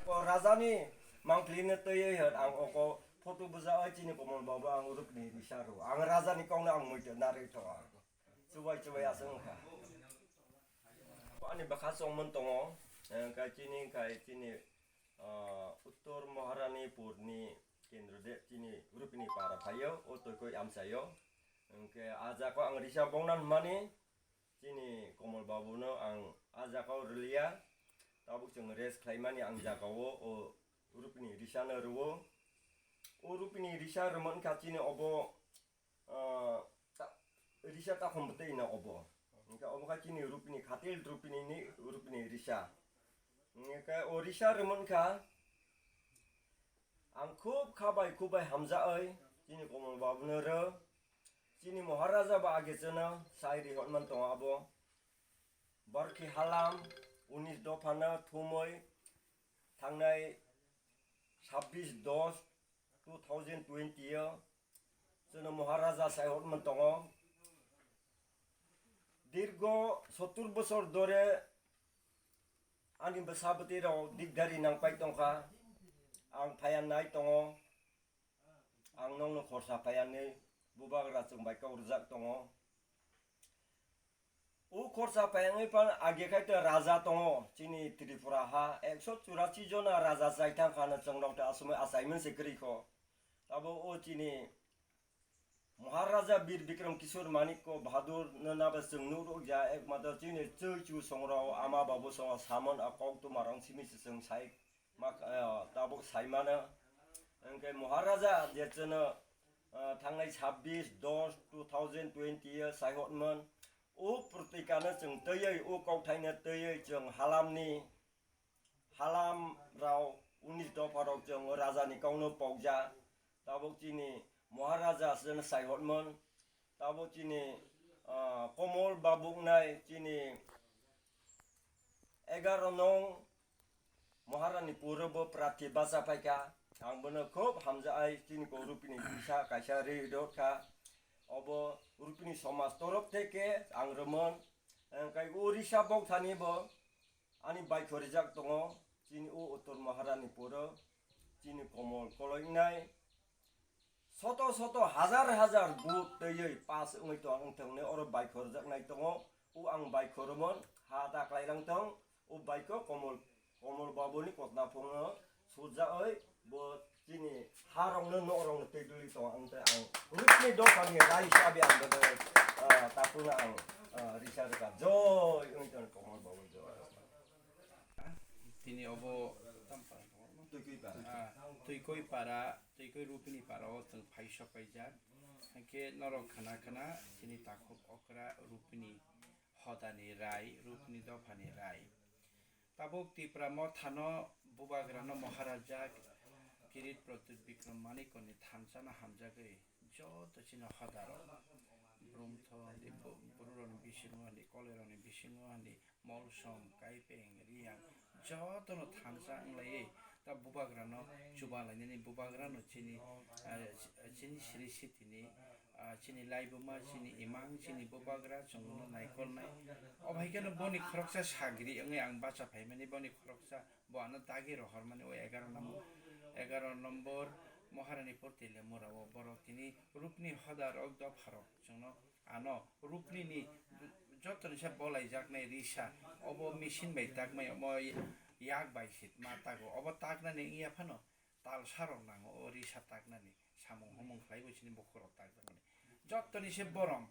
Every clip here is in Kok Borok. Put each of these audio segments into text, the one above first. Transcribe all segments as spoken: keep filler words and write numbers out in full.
O rajani mangpili no twiwi hwn ang oko photo buja oi chini Komol Babu ang rukni risa rw. Ang rajani kokno ang muitu narwi tongo. Chubai chubai aswk wngkha. Ani bwkha chongmon tongo, eh, kai chini, kai chini, ah, Uttor Maharanipurni kendro de chini rupini para phaio, o twi koi amchaio. Hwnkhe ah jaga ang risa bongna hwnmani, chini Komol Babuno ang ah jaga-o rwliya, tabuk chwng rest khlaimani ang jaga-o o rupini risano rwo. O rupini risa rwmani kha chini obo, ah, ta-, risa takhum bwtwi no obo. Hwnkhe obo kha chini rupini khatil rupini ni rupini risa. Hwnkhe o risa rwmani kha ang khub kha bai khub bai hamjaoi chini Komol Babuno rw. Chini Maharaja bo age chwno sai ri hotman tongo abo. Barkhi halam unis dophano thumwi thangnai sabbish dos two thousand twenty o chwno Maharaja sai hotman tongo. Dirgo sottur bosor dore ani bwsa bwtwi rok dikdari nangpai tongkha. Ang phaiya nai tongo. Ang nokno khorsa phaiya nwi bubagra chwng bai kok rwjak tongo. O khorsa phaiya wngwi phano age khai to raja tongo chini Tripura ha, ekso churasi jona raja chai thang kha no chwng rok to asomoi achaimani se kwrwi kho. Abo o chini Maharaja Bir Bikram Kishore Manikya Bahadur no nabo chwng nuk rwk ya, ekmatro chini chwi chu songrok ama babu songo samon a kok tuma rong simi se chwng sai mak, eh, tabuk sai mano. Hwnkhe Maharaja je chwno, eh, thangnai sabbish dos two thousand twenty o sai hotmon. O protikano chwng twiwi, o kokthaino twiwi chwng halamni halam rao unis dopha rok chwng o raja ni kok no pokja. Tabuk chini Maharaja se sai hotmon. Tabuk chini, ah, Komol Babu wngnai chini egaro nong Maharani puro bo prarthi bacha phaikha. Ang bono khub hamjak ai chini ko rupini bisa kaisa ri rwkha. Obo rupini somaj torof theke ang rwmon. Hwnkhe o risa bokthani bo ani baikho rijak tongo, chini o Uttor Maharani puro, chini Komol koloi wngnai. Soto soto hazar hazar vote twiwi pass wngwi tong ang thwngnai oro baikho rwjaknai tongo. O ang baikho rwmon ha ta khlai rang tong. O baikho Komol, Komol Babuni kotna phungo surja oi bo chini ha rokno nok rokno twi duli tong ang tei ang rukni dophani rai sabi ang bo, ah, tapuna ang, ah, risa rwkha. Joy wngwi tong Komol Babu joy. Tini obo Twikwi para. Ah, Twikwi para, Twikwi rupini para o chwng phai sok paijak. Hwnkhe norok khna khna chini takhuk okra rupini hodani rai, rupini dophani rai. Tabuk Tipra mothano bubagrano Maharaja Kirit Pradyut Bikram Manikoni thansa no hamjagwi joto chini hodaro Brumtho handi, Bu-, Bururokni bisingo handi, Kolerokni bisingo handi, Molsom, Kaipeng, Riyang, jotono thansa wnglaiwi ta bubagrano chuba lainani, bubagrano chini, ah, chini sri sitini, ah, chini laibuma, chini imang, chini bubagra chwngno naikolnai. Obo hai kheno boni khoroksa sagri wngwi ang bacha phaimani, boni khoroksa bo ano dagi rohormani o egaro nombor, egaro nombor Maharani Purti Lemurao borok tini rupni hoda rok dopha rok chwngno ano rupni ni jotoni se bolai jaknai risa obo machine bai takmai omo yak bai se ma tago obo taknani wngya phano talsa rok nango o risa taknani samung humung khlai bo chini bukhuk rok takjakmani jotoni se borom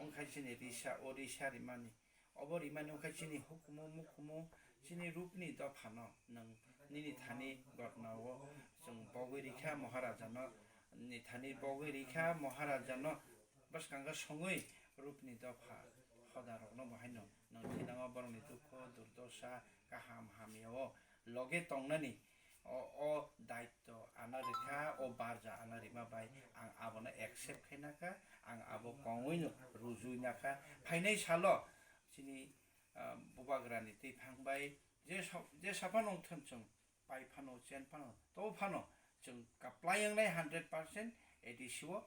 wngkha chini risa o risa rimani. Obo rimani wngkha chini hukumu mukumu, chini rupni dophano nwng nini thani gotnao chwng bogwi rikha Maharajano, ni thani bogwi rikha Maharajano bwskango songwi rupni dopha hodarokno bo haino nwng thinango borokni dukho, durdosa, kaham hamyao loge tongnani. O, o daitto ano rikha, o barja ano rima bai ang abono accept khainakha, ang abo kongwino rujui nakha. Phainai salo chini, ah, bubagrani twiphang bai je sa-, je saphano wngthon chwng pai phano, chen phano, to phano chwng kaplai wngnai hundred percent A D C o,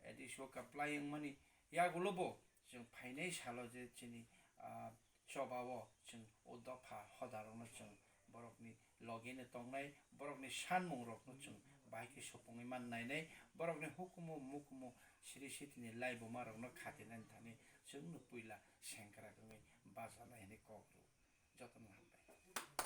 A D C o kaplai wngmani yagulo bo chwng phainai salo je chini, ah, chobao chwng o dopha hodarokno chwng borokni logino tongnai, borokni sanmungrokno chwng bahai khe supungwi man nainai, borokni hukumu mukumu siri sitini laibumarokno khatinani thani chwngno puila sengkrak wngwi bacha nai hwnwi kok rw. Jotono hambai.